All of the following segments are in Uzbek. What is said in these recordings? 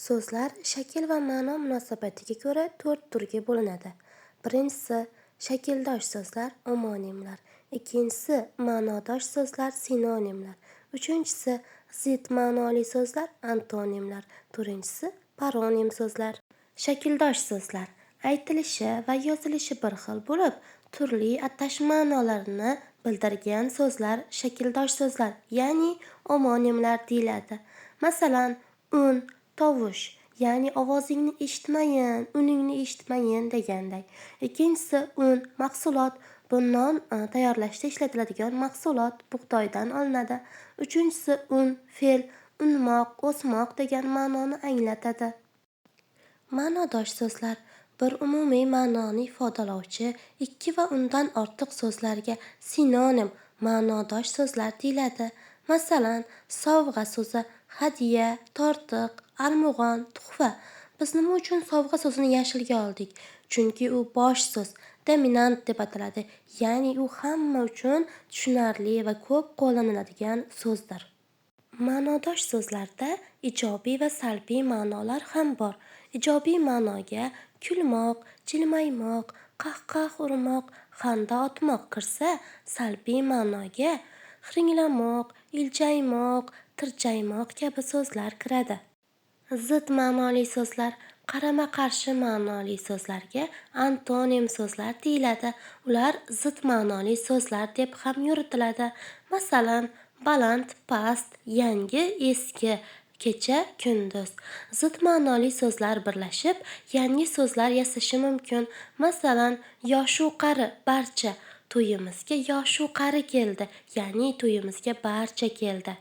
So'zlar shakl va ma'no munosabatiga ko'ra to'rt turga bo'linadi. Birinchisi shakldosh so'zlar, omonimlar. Ikkinchisi ma'nodosh so'zlar, sinonimlar. Uchinchisi zid ma'noli so'zlar, antonimlar. To'rtinchisi paronim so'zlar. Shakldosh so'zlar aytilishi va yozilishi bir xil bo'lib, turli atash ma'nolarini bildirgan so'zlar shakldosh so'zlar, ya'ni omonimlar deyiladi. Masalan, un, tovush, ya'ni ovozingni eshitmayin, uningni eshitmayin deganday. Ikkinchisi un, mahsulot, bu non tayyorlashda ishlatiladigan mahsulot, bug'doydan olinadi. Uchinchisi un, fe'l, unmoq, o'smoq degan ma'noni anglatadi. Ma'nodosh so'zlar bir umumiy ma'noni ifodalovchi ikki va undan ortiq so'zlarga sinonim, ma'nodosh so'zlar deyiladi. Masalan, sovg'a so'zi hadya, tortiq, armug'on, tuhfa. Biz nima uchun sovg'a so'zini yashilga oldik? Chunki u bosh so'z, dominant deb ataladi. Ya'ni u hamma uchun tushunarli va ko'p qo'llaniladigan so'zdir. Ma'nodosh so'zlarda ijobiy va salbiy ma'nolar ham bor. Ijobiy ma'noga kulmoq, jilmaymoq, qahqah urmoq, xanda otmoq kirsa, salbiy ma'noga hiringlamoq, iljaymoq, tirjaymoq kabi so'zlar kiradi. Zid ma'noli so'zlar qarama-qarshi ma'noli so'zlarga antonim so'zlar deyiladi. Ular zid ma'noli so'zlar deb ham yuritiladi. Masalan, baland, past, yangi, eski, kecha, kunduz. Zid ma'noli so'zlar birlashib, yangi so'zlar yasashi mumkin. Masalan, yoshu qari barcha. To'yimizga yoshu qari keldi, ya'ni to'yimizga barcha keldi.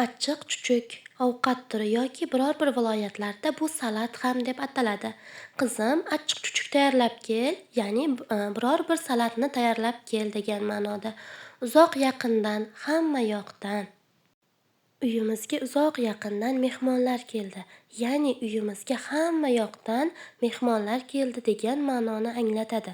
Achchiq chuchuk ovqat turi yoki biror bir viloyatlarda bu salat ham deb ataladi. Qizim, achchiq chuchuk tayyorlab kel, ya'ni biror bir salatni tayyorlab kel degan ma'noda. Uzoq yaqindan, hamma yoqdan. Uyimizga uzoq yaqindan mehmonlar keldi, ya'ni uyimizga hamma yoqdan mehmonlar keldi degan ma'noni anglatadi.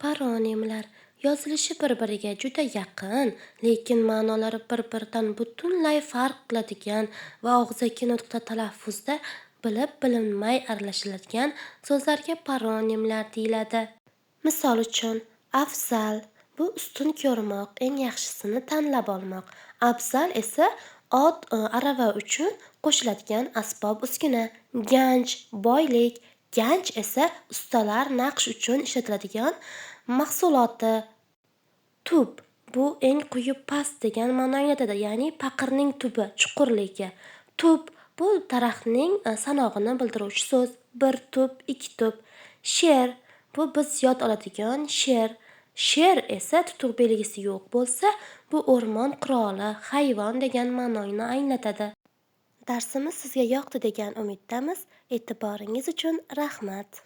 Paronimlar yozilishi bir-biriga juda yaqin, lekin ma'nolari bir-biridan butunlay farq qiladigan va og'zaki nutqda talaffuzda bilib-bilinmay aralashiladigan so'zlarga paronimlar deyiladi. Misol uchun, afzal bu ustun ko'rmoq, eng yaxshisini tanlab olmoq. Abzal esa ot, arava uchun qo'shiladigan asbob-uskuna. Ganj boylik, ganch esa ustalar naqsh uchun ishlatiladigan mahsuloti. Tub bu eng quyi past degan ma'no anglatadi, ya'ni paqirning tubi, chuqurligi. Tub bu daraxtning sanog'ini bildiruvchi so'z. 1 tub, 2 tub. Sher bu biz yod oladigan sher. Sher esa tutuq belgisi yo'q bo'lsa, bu o'rmon qiroli, hayvon degan ma'noni anglatadi. Darsimiz sizga yoqdi degan umiddamiz. E'tiboringiz uchun rahmat.